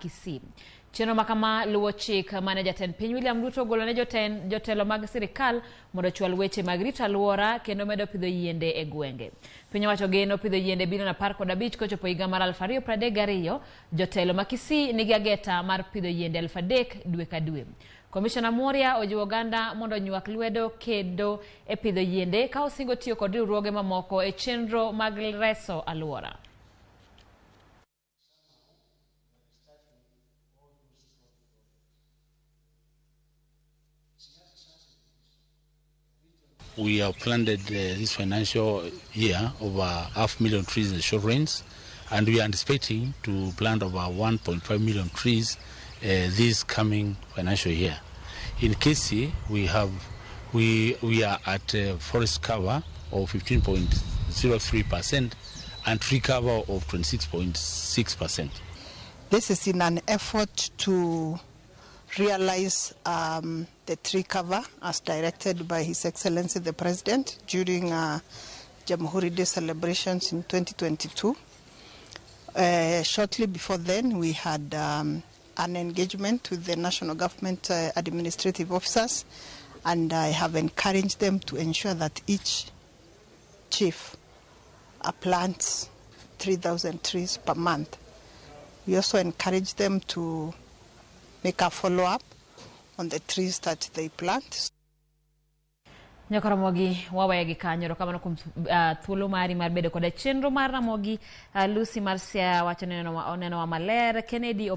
Kisii. Chenro ma kama luwo chik mane jatend piny William Ruto ogolo ne jotelo mag sirikal mondo ochwal weche mag rito alwora kendo medo pidho yiende e gwenge. Piny owacho geno pidho yiende bilion 15 kochopo higa mar 2032. Jotelo ma Kisii nigi ageta mar pidho yiende 3000 dwe ka dwe. Komishona Mworia ojiwo oganda mondo onywak lwedo kedo e pidho yiende ka osingo tiyo kod riwruoge mamoko e chenro mag reso alwora. We have planted this financial year over 500,000 trees in the short range, and we are anticipating to plant over 1.5 million trees this coming financial year. In Kisii, we are at a forest cover of 15.03% and tree cover of 26.6%. This is in an effort to realize the tree cover as directed by His Excellency the President during Jamhuri Day celebrations in 2022. Shortly before then, we had an engagement with the national government administrative officers, and I have encouraged them to ensure that each chief plants 3,000 trees per month. We also encourage them to make a follow-up on the trees that they plant. Nyaka Ramogi waweyo gi kanyo. Erokamano kuom thuolo mari mar bedo koda chenro mar Ramogi. Lucy mar Siaya wacho ni onenowa maler. Kennedy.